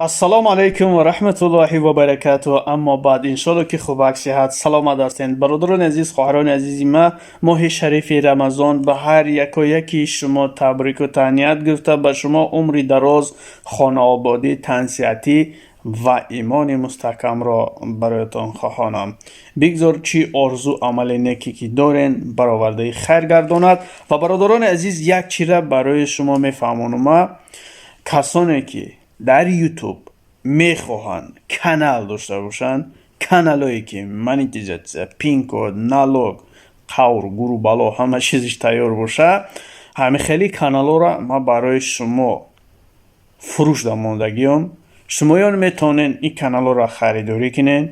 Ассалому алайкум ва раҳматуллоҳи ва баракатуҳ. Аммо баъд, иншолло, ки хубак, сиҳат, саломат ҳастед. Бародарони азиз, хоҳарони азизи ма, моҳи шарифи Рамазон ба ҳар якояки шумо табрику таҳният гуфта, ба шумо умри дароз, хонаободӣ, тансиҳатӣ ва имони мустаҳкамро бароятон хоҳонам. Бигзор, чӣ орзу, амали неке ки дорен, баровардаи хайр гардонад. Ва, бародарони азиз, як чира барои шумо мефаҳмонам: касоне ки дар Ютуб мехоҳанд канал дошта бошанд, каналое ки монетизатсия, пинкод, налог, қавр, гуру, бало, ҳама чизиш тайёр боша, ҳами хели каналҳоро ман барои шумо фурӯш дамондагиём. Шумоён метавонед ин каналҳоро харидорӣ кунед,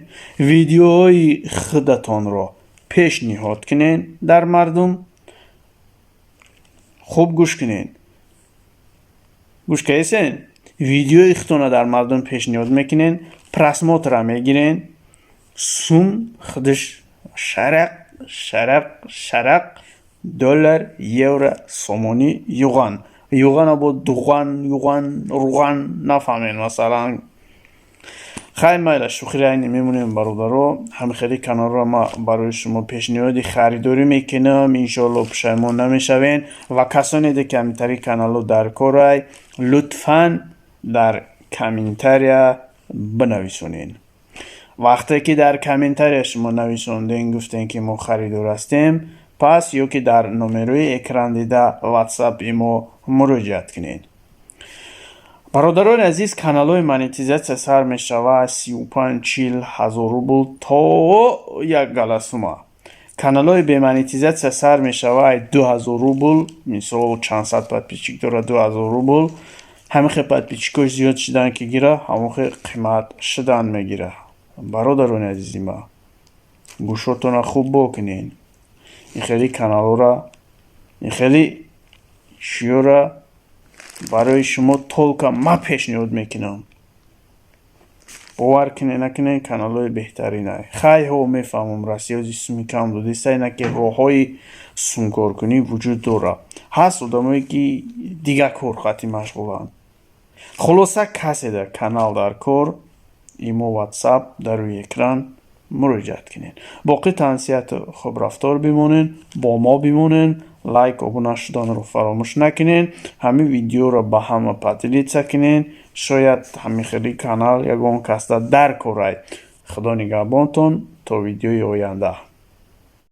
видеоҳои худатонро пешниҳод кунед дар мардум. Хуб гӯш кунед, гӯш кардесен? Видеои худтонро дар мардум пешниҳод мекунед, просмотр а мегирен, сум худаш шарақ шарақ шарақ, доллар, евро, сомонӣ, юған юғана бо дуған, юған, руған нафаҳмед. Масалан, хай, майла, шӯхиро айни мемонем. Бародаро, ҳамихели каналро ма барои шумо пешниҳоди харидорӣ мекунам. Иншоалло, пушаймон намешавен. Ва касоне ки ҳамитари каналҳо дар корай, лутфан дар комментария бинависонед. Вақте ки дар комментария шумо нависонден, гуфтем, ки мо харидор ҳастем, пас ё ки дар номерои экран дида ватсапи мо муроҷиат кунед. Бародарони азиз, каналҳои монетизатсия сар мешавад 35-40 ҳазор рубл то як гала сума. Каналҳои бемонетизатсия сар мешавад 2000 рубл. Мисол, чанд сад подписчик дорад, 2000 рубл. Ҳамин хел подписчик ош зиёд шудан ки гира, ҳамон хел қимат шудан мегира. Бародарони азизи ма, гӯшотонро хуб бокунед. Ин хели каналҳоро, ин хели чиёра барои шумо только ман пешниҳод мекунам. Бовар кунед, накунед, каналҳои беҳтаринай. Хайҳо, мефаҳмам, Россия суми кам додистай, на ки роҳҳои сумкоркунӣ вуҷуд дорад. Ҳаст одамое ки дигар кор қатъи машғуланд. Хулоса, касе дар канал дар кор, имо, ватсап дар рӯи экран, муроҷиат кунед. Боқӣ тансиҳату хубрафтор бимонед, бо мо бимонед, лайк, обуна шуданро фаромӯш накунед, ҳамин видеоро ба ҳама поделиться кунед. Шояд ҳамин хели канал ягон касда дар корай. Худо нигаҳбонтон то видеои оянда.